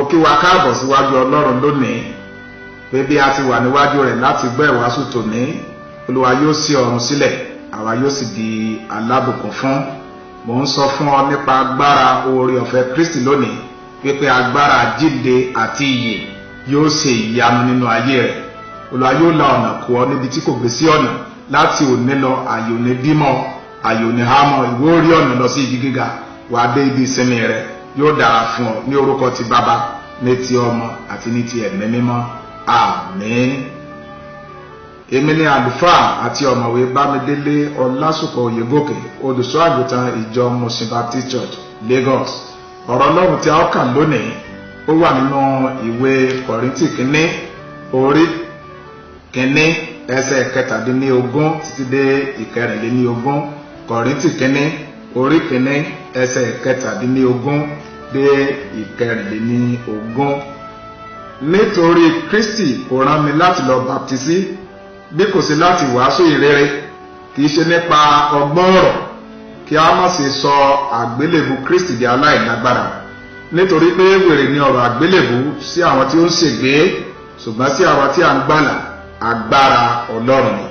Mo kí wa káàbọ̀ síwájú Ọlọ́run lónìí pé bí a ti wà níwájú rẹ̀ láti gbọ́ ìwàásù tòní, Olúwa yóò ṣí ọ̀run sílẹ̀, àwa yóò sì di alábùkún fún. Mo ń sọ fún ọ nípa agbára oore ọ̀fẹ́ Kristi lónìí, wípé agbára jíǹde àti ìyè yóò ṣe ìyanu nínú ayé rẹ̀. Olúwa yóò la ọ̀nà kó ọ níbi tí kò gbé sí ọ̀nà. Láti òní lọ, àyè òní bímọ, àyè òní hámọ́, ìwọ ó rí ọ̀nà lọ sí ibi gíga, wàá dé ibi ìsinmi rẹ. Yóò dára fún ọ ní orúkọ ti Bàbá, ní ti Ọmọ àti ní ti Ẹ̀mí Mímọ́. Àmín. Èmi ni àlùfáà àti Ọ̀mọ̀wé Bámidélé Ọlásùpọ̀ Òyegòkè, olùṣọ́ àgùntàn ìjọ Muslim Baptist Church, Lagos. Ọ̀rọ̀ Ọlọ́run tí a ó kà lónìí, ó wà nínú ìwé Kọ̀ríńtì kínní, orí kínní, ẹsẹ̀ 17 títí dé 24. Kọ̀ríńtì kínní, orí kínní, ẹsẹ̀ 17 dé 24. Nítorí Kristi kò rán mi láti lọ baptisi, bí kò sí láti wàásù ìrere, kì í ṣe nípa ọgbọ́n ọ̀rọ̀, kí a má ṣe sọ àgbélébù Kristi di aláìlágbára. Nítorí pé wèrè ni ọ̀rọ̀ àgbélébù sí àwọn tí ó ń ṣègbé, ṣùgbọ́n sí àwọn tí a ń gbàlà, agbára Ọlọ́run ni.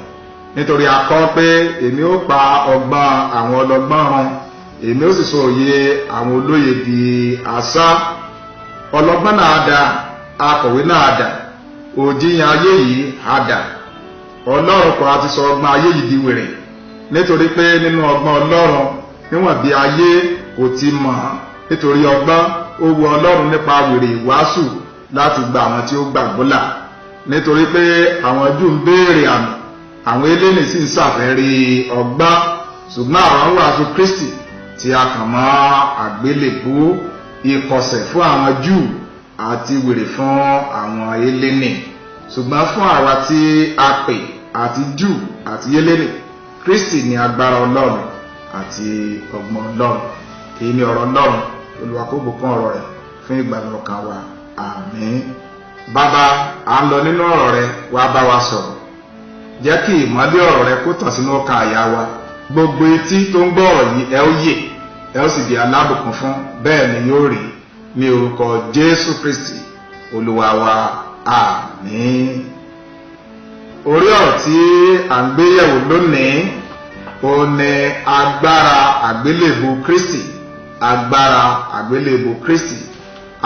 Nítorí a kọ pé, "Èmi ó pa ọgbọ́n àwọn ọlọ́gbọ́n run, èmi ó sì sọ òye àwọn olóye di asán." Ọlọ́gbọ́n náà dà? Akọ̀wé náà dà? Òjìyàn ayé yìí á dà? Ọlọ́run kò àti sọ ọgbọ́n ayé yìí di wèrè? Nítorí pé nínú ọgbọ́n Ọlọ́run, níwọ̀n bí ayé kò ti mọ̀ nítorí ọgbọ́n, ó wu Ọlọ́run nípa wèrè ìwàásù láti gba àwọn tí ó gbàgbọ́ là. Nítorí pé àwọn Júù ń béèrè àmì, àwọn Eléni sì ń ṣàfẹ́rí ọgbọ́n, ṣùgbọ́n àwọn wàásù Kristi tí a kàn mọ́ àgbélébú, ìkọ̀sẹ̀ fún àwọn Júù àti wèrè fún àwọn Eléni. Ṣùgbọ́n fún àwa tí a pè, àti Júù àti Eléni, Kristi ní agbára Ọlọ́run àti ọgbọ́n Ọlọ́run. Èyí ni ọ̀rọ̀ Ọlọ́run. Olúwa kó bùkún ọ̀rọ̀ rẹ̀ fún ìgbàlà ọkàn wa. Àmín. Bàbá, à ń lọ nínú ọ̀rọ̀ rẹ, wá bá wa sọ̀rọ̀. Jẹ́ kí ìmọ́lẹ̀ ọ̀rọ̀ rẹ kó tàn sínú ọkàn àyà wa. Gbogbo etí tó ń gbọ́ ọ̀rọ̀ yìí, ẹ ó yè, ẹ ó sì di alábùkún fún. Bẹ́ẹ̀ ni yóò rí ní orúkọ Jésù Kristi Olúwa wa. Àmín. Orí ọ̀rọ̀ tí à ń gbé yẹ̀wò lónìí, ó ní agbára àgbélébù Kristi. Agbára àgbélébù Kristi.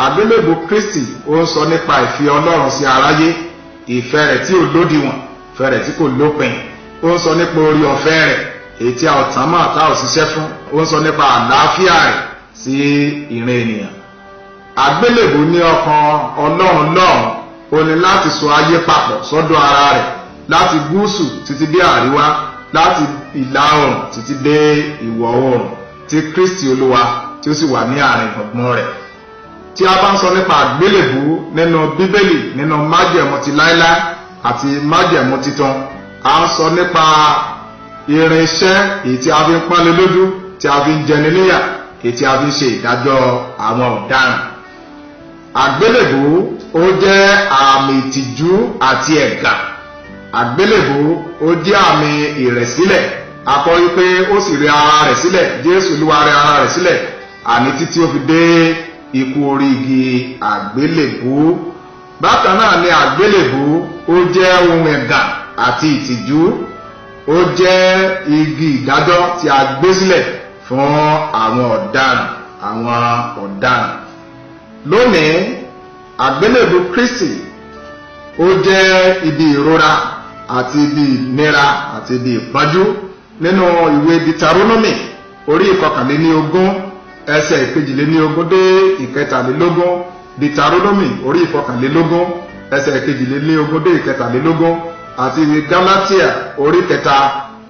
Àgbélébù Kristi, ó ń sọ nípa ìfẹ́ Ọlọ́run sí aráyé, ìfẹ́ rẹ̀ tí ò lódiwọ̀n, ìfẹ́ rẹ̀ tí kò lópin. Ó ń sọ nípa orí ọ̀fẹ́ rẹ̀, èyí tí a ò tán mọ́, tá ò ṣiṣẹ́ fún. Ó ń sọ nípa àlàáfíà rẹ̀ sí ìran ènìyàn. Àgbélébù ní ọkàn Ọlọ́run lọ́hùn, ó ní láti so ayé papọ̀ sọ́dọ̀ ara rẹ̀, láti gúúsù títí dé àríwá, láti ìlà oòrùn títí dé ìwọ̀ oòrùn, tí Kristi Olúwa tí ó sì wà ní àárín gbùngbùn rẹ̀. Tí a bá ń sọ nípa àgbélébù nínú Bíbélì, nínú Májẹ̀mú ti láíláí àti Májẹ̀mú titun, a ń sọ nípa irinṣẹ́ èyí tí a fi ń pọ́nni lójú, tí a fi ń jẹni níyà, èyí tí a fi ń ṣe ìdájọ́ àwọn ọ̀daràn. Àgbélébù, ó jẹ́ àmì ìtìjú àti ẹ̀gàn. Àgbélébù, ó jẹ́ àmì ìrẹ̀sílẹ̀. A kọ wípé ó sì rẹ ara rẹ̀ sílẹ̀, Jésù Olúwa rẹ ara rẹ̀ sílẹ̀, àní títí ó fi dé ikú orí igi àgbélébù. Bákan náà ni àgbélébù, ó jẹ́ ohun ẹ̀gàn àti ìtìjú. Ó jẹ́ igi ìdájọ́ tí a gbé sílẹ̀ fún àwọn ọ̀daràn, àwọn ọ̀daràn. Lónìí, àgbélébù Kristi, ó jẹ́ ibi ìrora àti ibi ìnira àti ibi ìpọ́njú. Nínú ìwé Deuteronomy, orí 21, ẹsẹ̀ 22 dé 23. Deuteronomy, orí 21, ẹsẹ̀ 22 dé 23, àti ìwé Galatia, orí 3,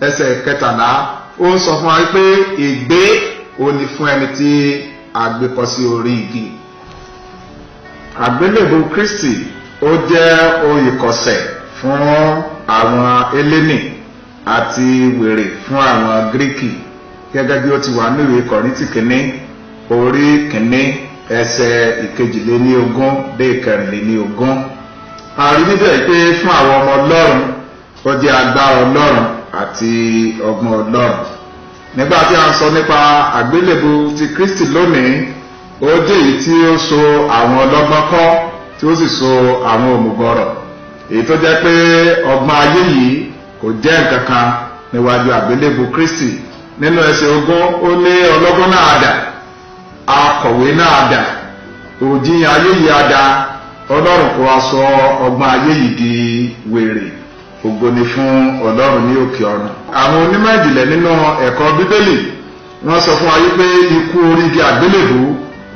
ẹsẹ̀ 13, ó ń sọ fún wa pé ègbé ò ní fún ẹni tí a gbé kọ́ sí orí igi. Àgbélébù Kristi, ó jẹ́ ohun ìkọ̀sẹ̀ fún àwọn Elénì àti wèrè fún àwọn Gíríkì, gẹ́gẹ́ bí ó ti wà ní ìwé Kọ̀ríńtì kìíní, orí kìíní, ẹsẹ̀ 22 dé 24. A rí níbẹ̀ pé fún àwọn ọmọ Ọlọ́run, ó jẹ́ agbára Ọlọ́run àti ọgbọ́n Ọlọ́run. Nígbà tí a ń sọ nípa àgbélébù ti Kristi lónìí, Ó jẹ́ èyí tí ó so àwọn ọlọ́gbọ́n kọ́, tí ó sì so àwọn òmùgọ̀rọ̀, èyí tó jẹ́ pé ọgbọ́n ayé yìí kò jẹ́ nǹkan kan níwájú àgbélébù Kristi. Nínú ẹsẹ̀ 20, ó ní ọlọ́gbọ́n náà dà, akọ̀wé náà dà, òjìyàn ayé yìí á dà, Ọlọ́run kò wá sọ ọgbọ́n ayé yìí di wèrè. Ògo ni fún Ọlọ́run ní òkè ọ̀run. Àwọn onímọ̀ ìjìnlẹ̀ nínú ẹ̀kọ́ Bíbélì, wọ́n sọ fún wa wípé ikú orí igi àgbélébù,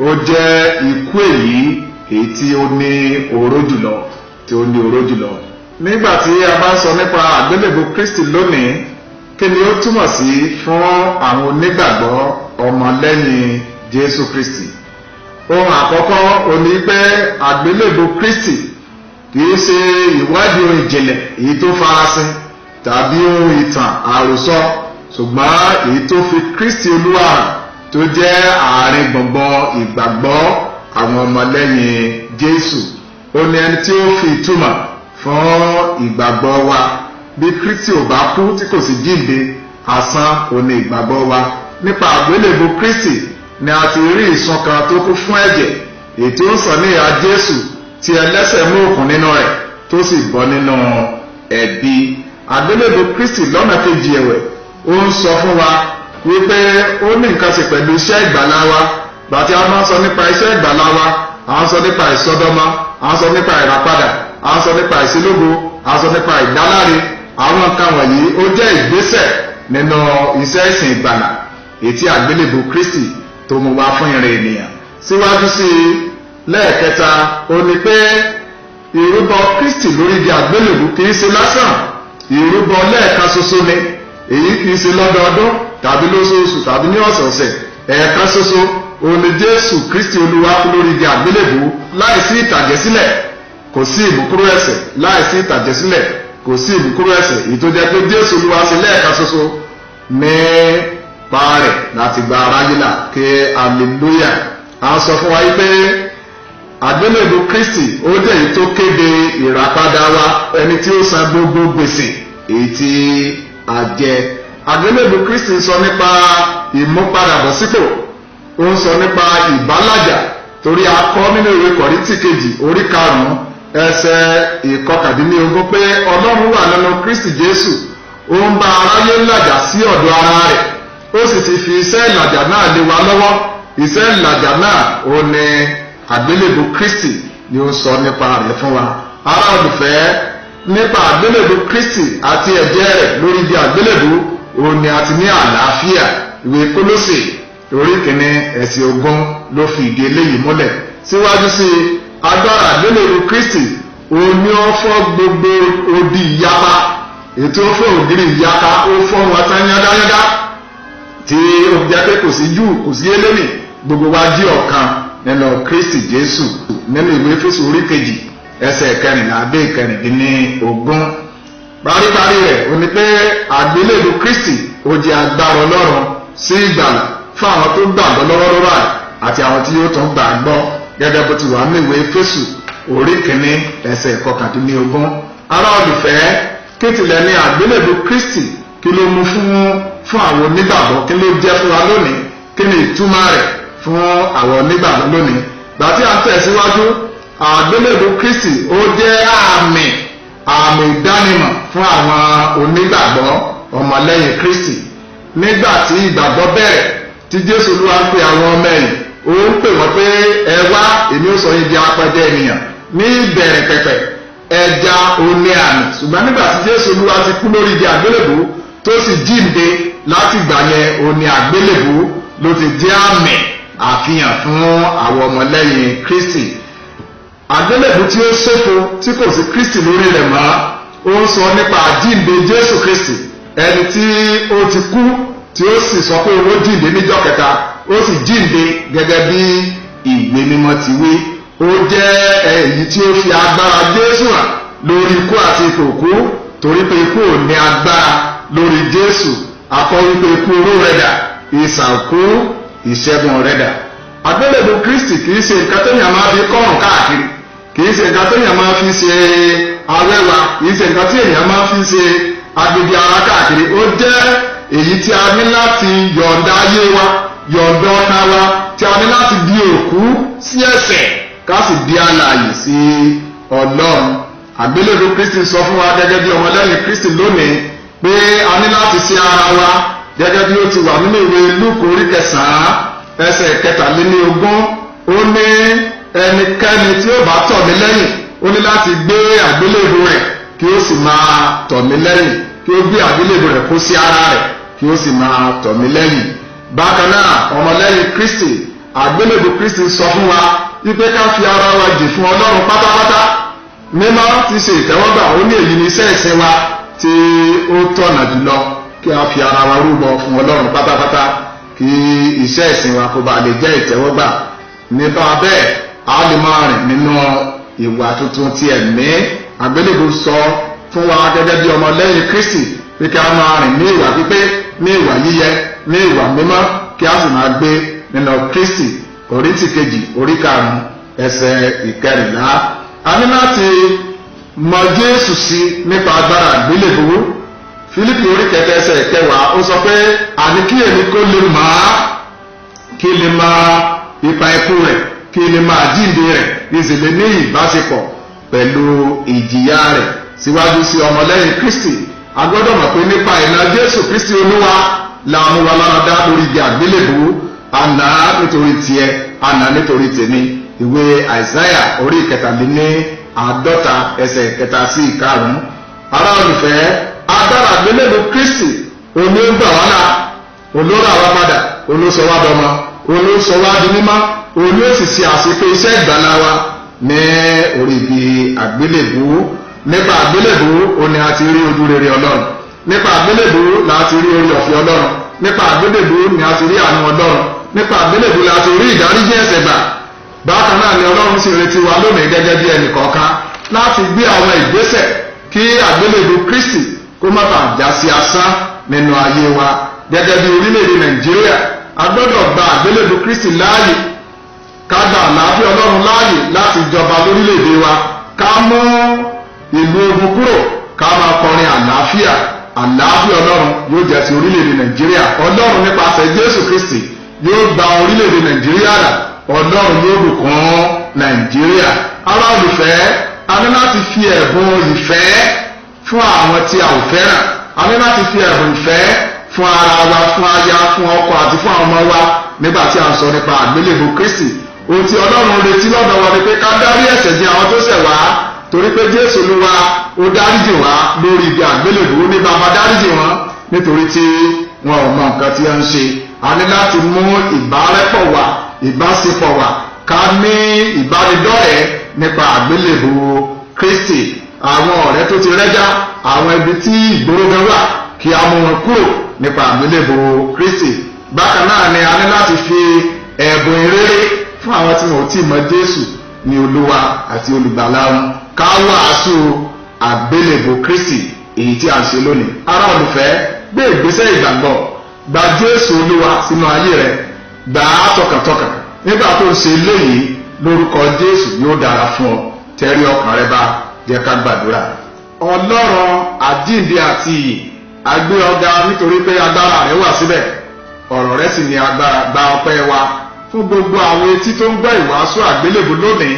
ó jẹ́ ikú èyí tí ó ní oró jùlọ, tí ó ní oró jùlọ. Nígbà tí a bá ń sọ nípa àgbélébù Kristi lónìí, kí ni ó túmọ̀ sí fún àwọn onígbàgbọ́ ọmọlẹ́yìn Jésù Kristi? Ohun àkọ́kọ́ ò ní pé àgbélébù Kristi kìí ṣe ìwádìí ohun ìjìnlẹ̀ èyí tó farasin tàbí ohun ìtàn àròsọ, ṣùgbọ́n èyí tó fi Kristi Olúwa hàn, tó jẹ́ àárín gbọ̀ngbọ̀n ìgbàgbọ́ àwọn ọmọlẹ́yìn Jésù. Ó ní ẹni tí ó fi ìtumọ̀ fún ìgbàgbọ́ wa. Bí Kristi ò bá kú tí kò sì jíǹde, asán ò ní ìgbàgbọ́ wa. Nípa àgbélébù Kristi ni a ti rí ìsun kan tó kún fún ẹ̀jẹ̀, èyí tí ó ń sàn ní ìhà Jésù, tí ẹlẹ́ṣẹ̀ mú òkun nínú rẹ̀ tó sì bọ́ nínú ẹ̀bi. Àgbélébù Kristi lọ́nà kejì ẹ̀wẹ̀, ó ń sọ fún wa wípé ó ní nǹkan ṣe pẹ̀lú iṣẹ́ ìgbàlá wa. Gbàtí a máa ń sọ nípa iṣẹ́ ìgbàlá wa, à ń sọ nípa ìsọdọmọ, à ń sọ nípa ìràpadà, à ń sọ nípa ìṣelógo, à ń sọ nípa ìdáláre. Àwọn nǹkan wọ̀nyí, ó jẹ́ ìgbésẹ̀ nínú iṣẹ́ ìsìn ìgbàlà ètí àgbélébù Kristi tó mú wá fún ìrìn ènìyàn. Síwájú sí i, lẹ́ẹ̀kẹta, ó ní pé ìrúbọ Kristi lórí igi àgbélébù kì í ṣe lásán. Ìrúbọ lẹ́ẹ̀kan ṣoṣo ni èyí, kì í ṣe lọ́dọọdún tàbí lóṣooṣù tàbí ní ọ̀sọ̀ọ̀sẹ̀. Ẹ̀ẹ̀kan ṣoṣo òun ni Jésù Kristi Olúwa kú lórí igi àgbélébù. Láìsí ìtàjẹ̀sílẹ̀, kò sí ìmúkúrò ẹ̀ṣẹ̀. Láìsí ìtàjẹ̀sílẹ̀, kò sí ìmúkúrò ẹ̀ṣẹ̀. Èyí tó jẹ́ pé Jésù Olúwa ṣe lẹ́ẹ̀kan ṣoṣo nípa rẹ̀ láti gba aráyé là. Ké hallelujah! À ń sọ fún wa yìí pé àgbélébù Kristi, ó jẹ́ èyí tó kéde ìràpadà wa, ẹni tí ó san gbogbo gbèsè èyí tí a jẹ. Àgbélébù Kristi ń sọ nípa ìmúpadàbọ̀sípò, ó ń sọ nípa ìbálàjà, torí a kọ nínú ìwé Kọ̀ríńtì kejì orí 5 ẹsẹ̀ 19 pé Ọlọ́run wà nínú Kristi Jésù, ó ń bá aráyé làjà sí ọ̀dọ̀ ara rẹ̀, ó sì ti fi iṣẹ́ ìlàjà náà lé wa lọ́wọ́. Iṣẹ́ ìlàjà náà, ó ní àgbélébù Kristi ni ó sọ nípa rẹ̀ fún wa. Ará olùfẹ́, nípa àgbélébù Kristi àti ẹ̀jẹ̀ rẹ̀ lórí ibi àgbélébù, òun ni a ti ní àlàáfíà. Ìwé Kólósè orí 1 ẹsẹ̀ 20 ló fi ìdí eléyìí múlẹ̀. Síwájú sí i, agbára àgbélébù Kristi, òun ni ó fọ́ gbogbo odi ìyapa, ètò ó fọ́ ògiri ìyapa, ó fọ́ wọn tán yádáyádá, tí ó fi jẹ́ pé kò sí Júù, kò sí Élénì, gbogbo wa jí ọ̀kan nínú Kristi Jésù, nínú ìwé Éfésù orí 2 ẹsẹ̀ 14 dé 16. Paríparí rẹ̀, ó ní pé àgbélébù Kristi, ó jẹ́ agbára Ọlọ́run sí ìgbàlà fún àwọn tó gbàgbọ́ lọ́wọ́lọ́wọ́ àti àwọn tí yóò tún gbàgbọ́, gẹ́gẹ́ bó ti wà ní ìwé Éfésù orí 1 ẹsẹ̀ 19. Ará olùfẹ́, kí tilẹ̀ ní àgbélébù Kristi? Kí ló mú fún àwọn onígbàgbọ́? Kí ló jẹ́ fún wa lónìí? Kí ni ìtumọ̀ rẹ̀ fún àwọn onígbàgbọ́ lónìí? Gbàtí à ń tẹ̀síwájú, àgbélébù Kristi, ó jẹ́ àmì ìdánimọ̀ fún àwọn onígbàgbọ́ ọmọlẹ́yìn Kristi. Nígbà tí ìgbàgbọ́ bẹ̀rẹ̀, tí Jésù Olúwa ń pe àwọn ọmọ ẹ̀yìn, ó ń pè wọ́n pé, "Ẹ wá, èmi ó sọ yín di apẹja ènìyàn." Ní ìbẹ̀rẹ̀ pẹ̀pẹ̀, ẹja oní àmì, ṣùgbọ́n nígbà tí Jésù Olúwa ti kú lórí igi àgbélébù tó sì jíǹde, láti ìgbà yẹn oní àgbélébù ló ti jẹ́ àmì àfihàn fún àwọn ọmọlẹ́yìn Kristi. Àgbélébù tí ó ṣófo, tí kò sí Kristi lórí rẹ̀ mọ́, ó ń sọ nípa àjíǹde Jésù Kristi, ẹni tí ó ti kú, tí ó sì sọ pé ó jíǹde níjọ́ kẹta, ó sì jíǹde gẹ́gẹ́ bí ìwé mímọ́ ti wí. Ó jẹ́ èyí tí ó fi agbára Jésù hàn lórí ikú àti ipò òkú, torí pé ikú ò ní agbára lórí Jésù. Akọ wípé, "Ikú, oró rẹ̀ dà? Ìsà òkú, ìṣẹ́gun rẹ̀ dà?" Àgbélébù Kristi kìí ṣe nǹkan téèyàn máa fi kọ́rùn káàkiri, kìí ṣe nǹkan téèyàn máa fi ṣe awẹ́wà, kìí ṣe nǹkan tí èèyàn máa fi ṣe agbègbè ara káàkiri. Ó jẹ́ èyí tí a ní láti yọ̀ǹda ayé wa, yọ̀ǹda ọkàn wa. tí a ní láti di òkú sí ẹ̀ṣẹ̀ ká sì di alààyè sí Ọlọ́run. Àgbélébùú Kristi sọ fún wa gẹ́gẹ́ bí ọmọlẹ́yìn Kristi lónìí pé a ní láti ṣe ara wa gẹ́gẹ́ bí ó ti wà nínú ìwé Lúùkù orí 9 ẹsẹ̀ 23. Ó ní ẹnikẹ́ni tí ó bá tọ̀ mí lẹ́yìn, ó ní láti gbé àgbélébùú rẹ̀ kí ó sì máa tọ̀ mí lẹ́yìn, kí ó gbé àgbélébùú rẹ̀ kó sí ara rẹ̀ kí ó sì máa tọ̀ mí lẹ́yìn. Bákan náà, ọmọlẹ́yìn Kristi, àgbélébùú Kristi sọ fún wa wípé ká fi ara wa jì fún Ọlọ́run pátápátá, mímọ́ ti ṣe ìtẹ́wọ́gbà. Ó ní èyí ni iṣẹ́ ìsìn wa tí ó tọ̀nà jùlọ, kí a fi ara wa rúbọ fún Ọlọ́run pátápátá kí iṣẹ́ ìsìn wa kó ba lè jẹ́ ìtẹ́wọ́gbà. Nípa bẹ́ẹ̀, a lè máa rìn nínú ìwà tuntun ti ẹ̀mí. Àgbélébùú sọ fún wa gẹ́gẹ́ bí ọmọlẹ́yìn Kristi pé kí a máa rìn ní ìwà pípé, ní ìwà yíyẹ, ní ìwà mímọ́, kí a sì máa gbé nínú Kristi. Kọ́ríńtì kejì orí 5 ẹsẹ̀ 14. A ní láti mọ Jésù sí nípa agbára àgbélébùú. Fílípì orí 3 ẹsẹ̀ 10, ó sọ pé àní kí èmi kó lè máa kí lè máa ipa ikú rẹ̀, kí lè máa jíǹde rẹ̀, kí sì lè ní ìbáṣepọ̀ pẹ̀lú ìjìyà rẹ̀. Síwájú sí ọmọlẹ́yìn Kristi, a gbọ́dọ̀ mọ̀ pé nípa ìná Jésù Kristi Olúwa la mú wa lára dá lórí igi àgbélébùú. Àná nítorí tiẹ̀, àná nítorí tèmi. Ìwé Àìsáyà orí 53 ẹsẹ̀ 3 sí 5. Ará olùfẹ́, agbára àgbélébùú Kristi òní ń gbà wá là, olóró àwa padà, olóṣọ wá dọmọ, olóṣọ wá di mímọ́, òní ó sì ṣe àṣepé iṣẹ́ ìgbàlà wa ní orí igi àgbélébùú. Nípa àgbélébùú òní a ti rí ojú rere Ọlọ́run. Nípa àgbélébùú la ti rí orí ọ̀fẹ́ Ọlọ́run. Nípa àgbélébùú ni a ti rí àánú Ọlọ́run. Nípa àgbélébùú la ti rí ìdáríjì ẹ̀ṣẹ̀ gbà. Bákan náà ni Ọlọ́run sì retí wa lónìí gẹ́gẹ́ bí ẹnì kọ̀ọ̀kan láti gbé àwọn ìgbésẹ̀ kí àgbélébùú Kristi kó má bàa já sí asán nínú ayé wa. Gẹ́gẹ́ bí orílẹ̀-èdè Nàìjíríà, a gbọ́dọ̀ gba àgbélébùú Kristi láàyè, ká gba àlàáfíà Ọlọ́run láàyè láti jọba lórílẹ̀-èdè wa, ká mú ìlú ogun kúrò, ká máa kọrin àlàáfíà. Àlàáfíà Ọlọ́run yóò jẹ́ ti orílẹ̀-èdè Nàìjíríà. Ọlọ́run nípasẹ̀ Jésù Kristi yóò gba orílẹ̀-èdè Nàìjíríà là. Ọlọ́run yóò bùkún Nàìjíríà. Ará olùfẹ́, a ní láti fi ẹ̀bùn ìfẹ́ fún àwọn tí a ò fẹ́ràn. A ní láti fi ẹ̀bùn ìfẹ́ fún ara wa, fún aya, fún ọkọ àti fún àwọn ọmọ wa nígbà tí a ń sọ nípa àgbélébùú Kristi. Ohun tí Ọlọ́run retí lọ́dọ̀ wa ni pé ká dárí ẹ̀ṣẹ̀ jì àwọn tó ṣẹ̀ wá, torí pé Jésù Olúwa ó dáríjì wá lórí ibi àgbélébùú. Ní bàbá, dáríjì wọn nítorí tí wọn ò mọ nǹkan tí wọ́n ń ṣe. A ní láti mú ìbárẹ́pọ̀ wá, ìbáṣepọ̀ wá, ká ní ìbánidọ́rẹ̀ẹ́ nípa àgbélébùú Kristi. Àwọn ọ̀rẹ́ tó ti rẹ́jà, àwọn ibi tí ìgboro gan wà, kí a mú wọn kúrò nípa àgbélébùú Kristi. Bákan náà ni a ní láti fi ẹ̀bùn ìrere fún àwọn tí wọn ò tí ì mọ Jésù ní Olúwa àti olùgbàlà wọn, ká wàásù àgbélébùú Kristi èyí tí a ń ṣe lónìí. Ará olùfẹ́, gbé ìgbésẹ̀ ìgbàgbọ́, gba Jésù Olúwa sínú ayé rẹ, gbà á tọkàntọkàn. Nígbà tó ń ṣe eléyìí, lórúkọ Jésù, yóò dára fún ọ. Tẹrí ọkàn rẹ bá, jẹ́ ká gbàdúrà. Ọlọ́run àjíǹde àti ìyè, a gbé ọ ga nítorí pé agbára rẹ wà síbẹ̀, ọ̀rọ̀ rẹ sì ní agbára. Gba ọpẹ́ wa fún gbogbo àwọn etí tó ń gbọ́ ìwàásù àgbélébùú lónìí.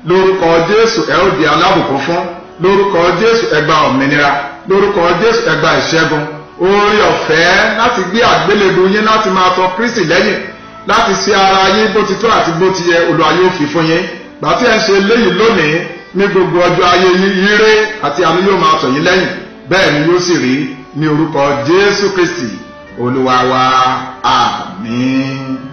Lórúkọ Jésù, ẹ ó di alábùkún fún. Lórúkọ Jésù, ẹ gba òmìnira. Lórúkọ Jésù, ẹ gba ìṣẹ́gun. Oore ọ̀fẹ́ láti gbé àgbélébùú yín, láti máa tọ̀ Kristi lẹ́yìn, láti ṣe ara yín bó ti tó àti bó ti yẹ, Olúwa yóò fi fún yín. Gbà tí ẹ ń ṣe léyìí lónìí, ní gbogbo ọjọ́ ayé yín, ire àti àánú yóò máa tọ̀ yín lẹ́yìn. Bẹ́ẹ̀ ni yóò sì rí ní orúkọ Jésù Kristi Olúwa wa. Àmín.